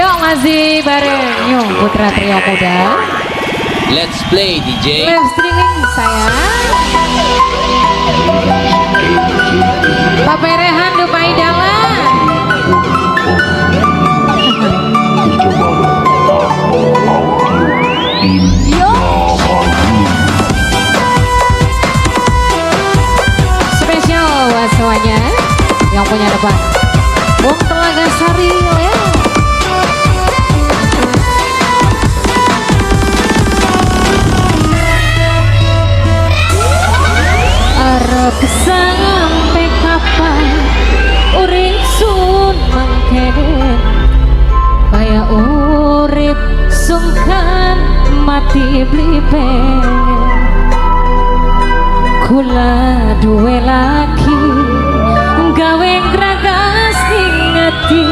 Yuk masih bareng New Putra Trio Muda. Let's play DJ. Live streaming saya. Bapak Rehan Dupai Dalan. Yo. Spesial buat semuanya yang punya depan. Bung Telaga Sari ya. Arep sampai kapan urip sun mangkene kaya urip sungkan mati beli kula duwe laki gawe gragas ning ati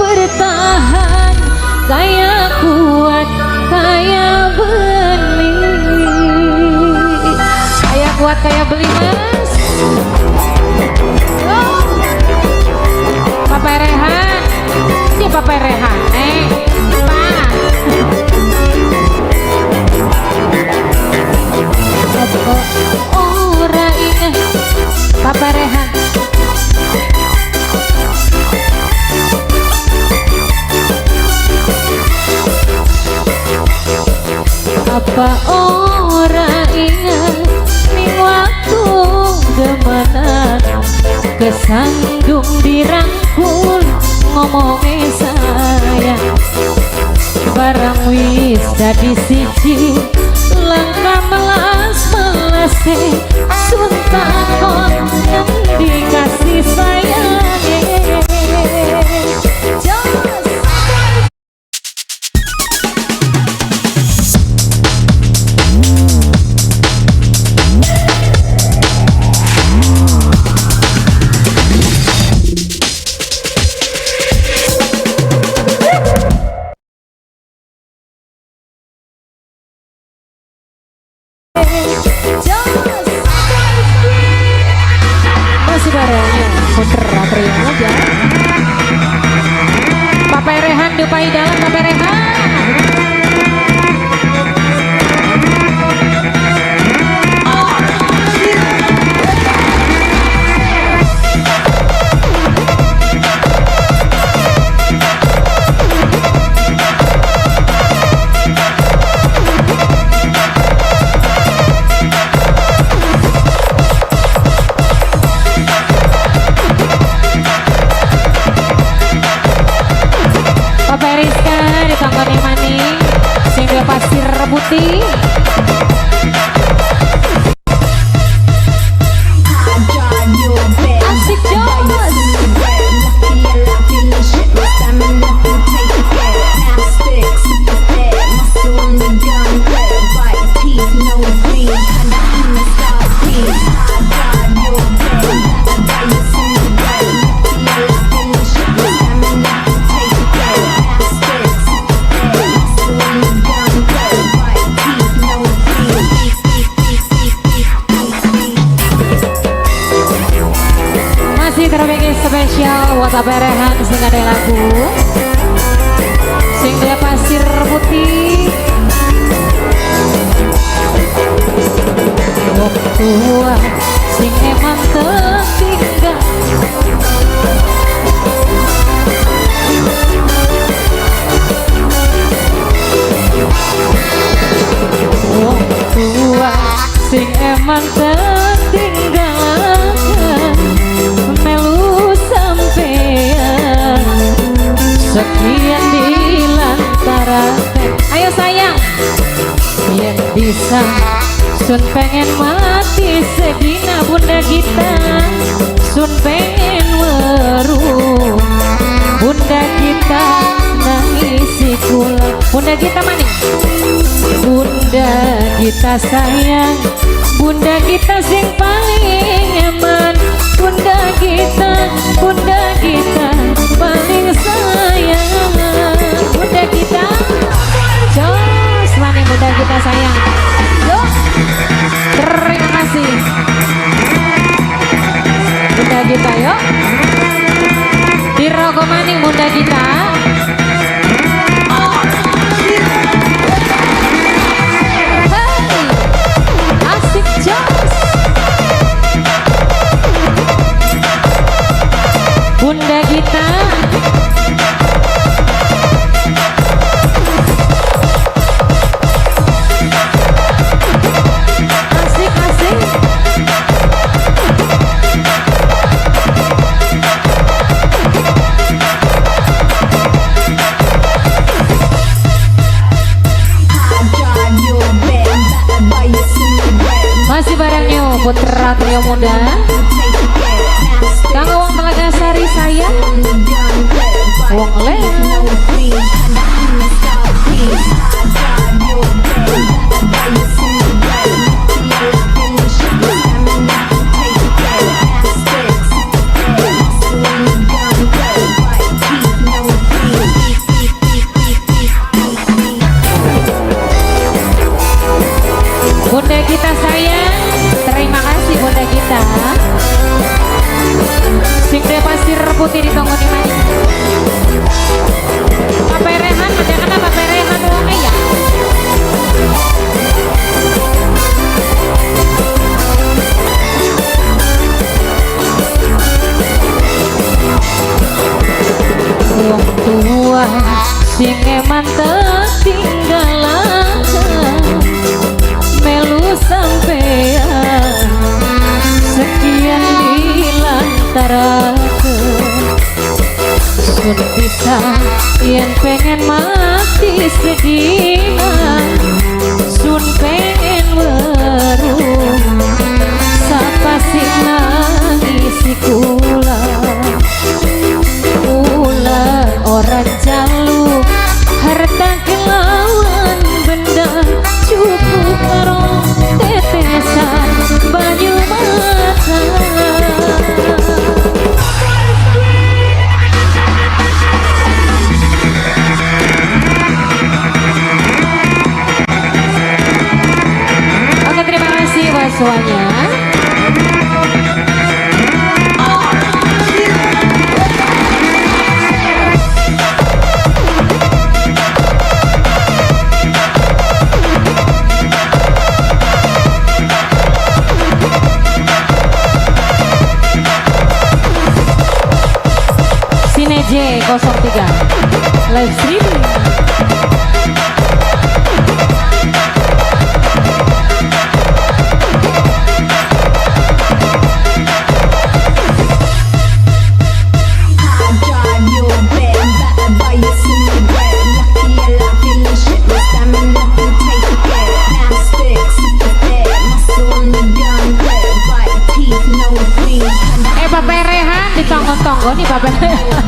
bertahan kaya kuat kaya beli kaya kuat kaya beli mas. Oh. Papa Rehan ini Papa Rehan Pak. Ora inget Papa Rehan. Apa ora inget ning waktu demenan kesandung dirangkul ngomongnya sayang barang wis dadi siji langkah melas melase sun takon ngendi kasih sayange. Jos. Masih bareng Putra Trio Muda. Papa Rehan Dupai Dalam Papa Rehan. Papa Rizka ditanggoni maning sing duwe pasir putih. Asik jos. Masih terbikin spesial buat Papa Rehan sing ada lagu sing duwe pasir putih. Wong tua sing emang tertinggal wong tua sing emang tertinggal melu sampean sekian dilantara. Ayo sayang yen bisa sun pengen mati sedina bunda kita sun pengen weru bunda kita nangisi kula bunda kita maning bunda kita sayang bunda kita sing paling eman bunda kita paling sayang bunda kita jos maning bunda kita sayang. Yo. Terima kasih bunda kita yo. Diroko maning bunda kita. Putra Trio Muda. Kanggo wong Telaga Sari saya, wong Lea. Bunda kita sayang, terima kasih Bunda kita. Sing de pasir putih di tonggo di mana? Paperehan, ada apa paperehan wong ya? Wong tua sing eman tinggalan melu sampean sekian dilantaraken sun bisa yen pengen mati sedina sun pengen weruh sapa sing nangisi kula kula ora jaluk harta kelawan benda cukup karo tetesan banyu mata. Oke, terima kasih buat semuanya. J 03 live streaming. Paperehan di tonggo-tonggo nih paperehan.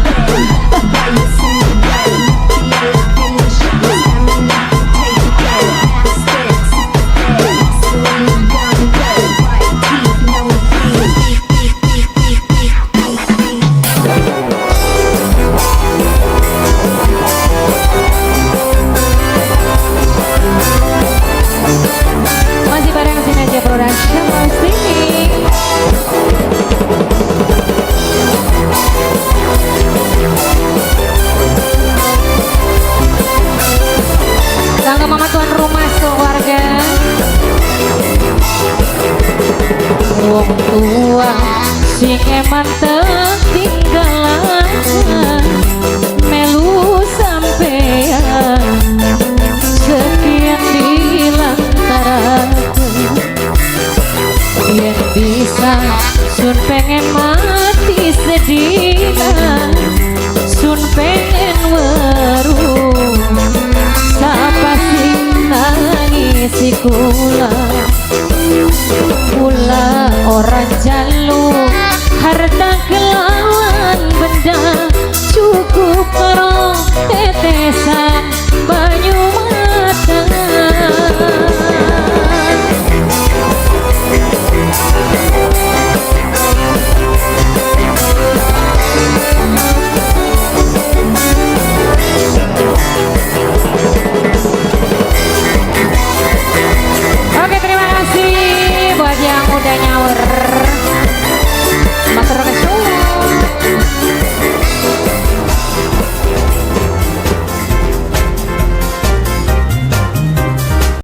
Masih bareng Sineja Production live streaming. Kanggo mama tuan rumah keluarga. Wong tua sing eman tinggalan melu sampean sekian dilantaraken yen bisa sun pengen mati sedina sun pengen weruh sapa sing nangisi kula kula ora jaluk harta kelawan benda cukup karo